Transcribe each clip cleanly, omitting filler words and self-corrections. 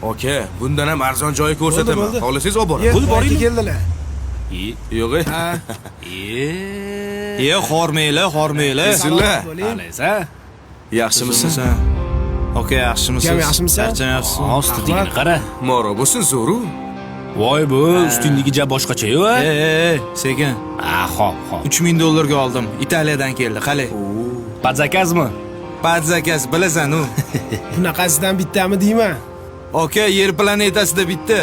Aka, bundan ham arzon joyi ko'rsataman. Xohlasangiz olib boraman. Pul bor keldilar. Yo'q. E, xormanglar, xormanglar. Bismillah. Qalaysan? Yaxshimisan? Aka, yaxshimisiz? Ukam, yaxshimisan? Charchamayapsizmi? Ustidagini qara. Moro bo'lsin, zo'ru. Voy bu, ustingdagi ja boshqacha-yu. Ey, sekin. Ha, xo'p, xo'p. 3000 dollarga oldim. Italiyadan keldi, qalay? Под zakazmi? Под zakaz, bilasan u. Bunaqasidan bittami deyman. Aka, Yer planetasida bitta.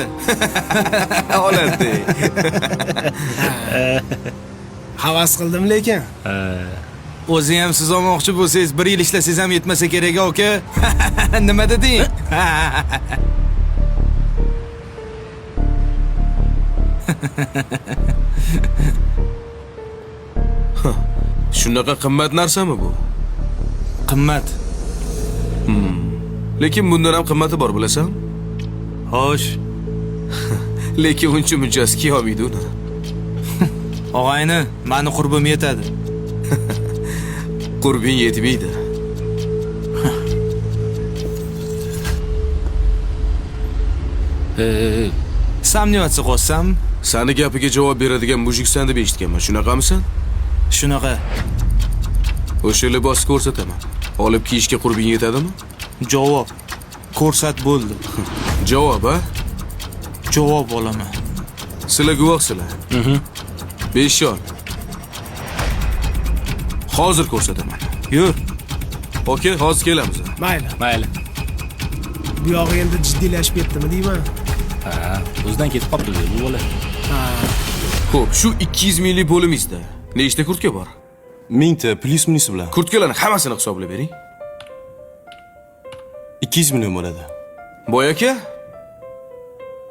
Oladi. Havas qildim lekin. O'zi ham siz olmoqchi bo'lsangiz, bir yil ishlasangiz ham yetmasa kerak, aka. Nima deding? Shunaqa qimmat narsami bu? Qimmat. Lekin bundan ham qimmati bor, bilasan? Xo'sh. Lekin uncha munchasi kiyolmaydi uni. Og'ayni, mani qurbim yetadi. Qurbing yetmaydi. Сомневаться qolsam, Sani gapiga javob beradigan mujiksan deb eshitganman. Shunaqamisan? Shunaqa. O'sha libosni ko'rsataman. Olib kiyishga qurbing yetadimi? Javob. Ko'rsat bo'ldi. Javob, a? Javob olaman. Sizlar guvohsizlar. Beshon. Hozir ko'rsataman. Yur. Okey, hozir kelamiz. Mayli. Mayli. Bu yog'i endi jiddiylashib ketdimi deyman. Ha, o'zidan ketib qolibdi bu bola. Xo'p, shu 200 minglik bo'limingizda nechta kurtka bor? 1000 ta plyus minus bilan. Kurtkalarni hammasini hisoblab bering. 200 million bo'ladi. Boy aka,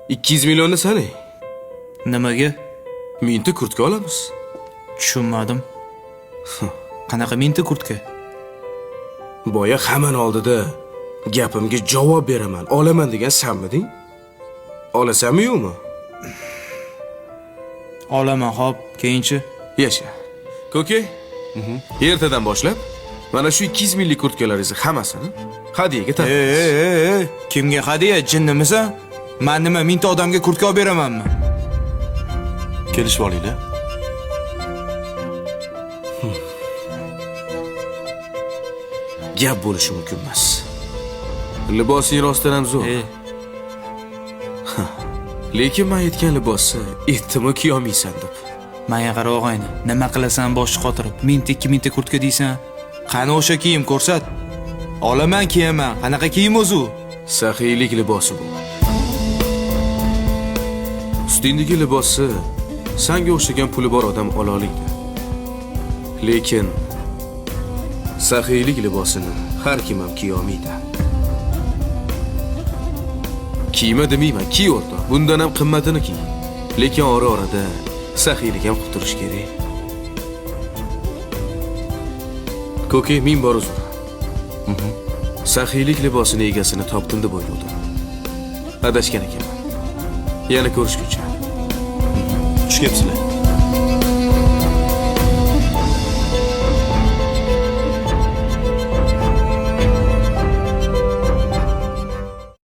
200 millionni sanang. Nimaga? 1000 ta kurtka olamiz. Tushunmadim. Qanaqa 1000 ta kurtka? Boya hammani oldida gapimga javob beraman, olaman degan sanmiding? Olasanmi yo'qmi? Olaman, xo'p, keyinchi. Yasha. Ko'ki, ertadan boshlab mana shu 200 minglik kurtkalaringizni hammasini hadyaga tarqatamiz. Ey, kimga hadya? Jinnimisan? Men nima 1000 ta odamga kurtka olib beramanmi? Kelishib olinglar. Gap bo'lishi mumkin emas. Libosing rostdan ham zo'r. Lekin men aytgan libosni etdimi kiyolmaysan deb. Menga qara og'ayni, nima qilasan boshni qotirib? 1000 ta 2000 ta kurtka deysan. Qani o'sha kiyim ko'rsat. Olaman, kiyaman. Qanaqa kiyim o'zi u? Saxiylik libosi bu. Ustingdagi libosi sanga o'xshagan puli bor odam ola oladi. Lekin saxiylik libosini har kim ham kiya olmaydi. Kiyma demayman, kiy o'rtoq. Bundan ham qimmatini kiy. Lekin ora-orada saxiylik ham qilib turish kerak. Ko'ki, ming bor uzr. Saxiylik libosini egasini topdim deb o'yladim. Adashgan ekanman. Yana ko'rishguncha. Xush kelibsizlar.